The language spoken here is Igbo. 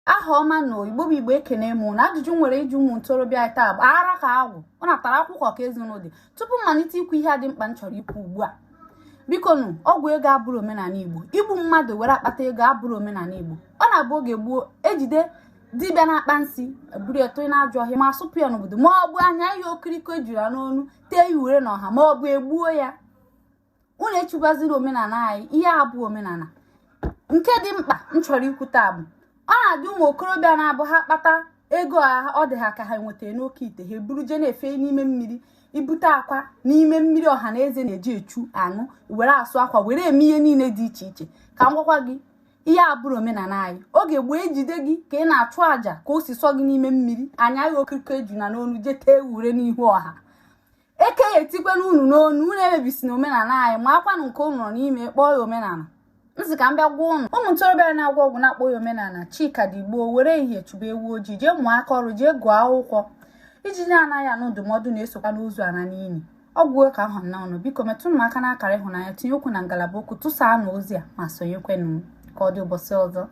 Aha ọma na Igbo bụ Igbo, ekene m na ajụjụ m nwere ịjụ ụmụ ntorobịa anyị taa bụ ara ka agwụ ọ natara akwụkwọ ka ezinụlọ dị. Tupu m malite ikwu ihe a dị mkpa m chọrọ ikwu ugbu a, biko nụ, ọgwụ ego abụrụ omenala Igbo. Igbu mmadụ were akpata ego abụrụ omenala Igbo. Ọ na-abụ oge gboo, ejide dibịa na-akpa nsị, eburu ya tụnye n'ajọ ọhịa ma asụpụ ya n'obodo, ma ọ bụ anya ya okiriko ejuru ya n'onu, tee ya ure n'ọha, ma ọ bụ egbuo ya. Unu echukwaziri omenala anyị, ihe a bụ omenala. Nke dị mkpa m chọrọ ikwu taa bụ ọ na-adị ụmụ okorobịa na-abụ ha kpata ego a, ọ dị ha ka ha nwetara n'oke ite, ha eburu je na-efe n'ime mmiri, ibute akwa n'ime mmiri ọha na eze na-eji echu aṅụ, were asụ akwa, were eme ihe niile dị iche iche. Ka m gwakwa gị, ihe a bụrụ omenala anyị. Oge gboo, ejide gị ka ị na-achụ àjà ka o si sọ gị n'ime mmiri, anya ya okiriko ejuna n'onu, je tee ure n'ihu ọha, eke ya etikwana unu n'onu. Unu emebisi na omenala anyị, ma akwanụ nke unu nọ n'ime kpọọ ya omenala. Nsị ka m bịa gwa ụnụ, ụmụ ntorobịa na-agwọ ọgwụ na-akpọ ya omenala, Chika dị gboo were ehihie chụba ewu ojii, jee mụọ aka ọrụ, jee gụọ akwụkwọ. Iji na-anaghị anụ ndụmọdụ na-esokwa n'ozu ana n'ili ọgwụ ka ahụ na ọnụ. Biko metụnụ m aka n'akara ịhụnanya, tinye okwu na ngalaba okwu, tụsaa na ozi a ma sonyekwenụ m. Ka ọ dị ụbọchị ọzọ.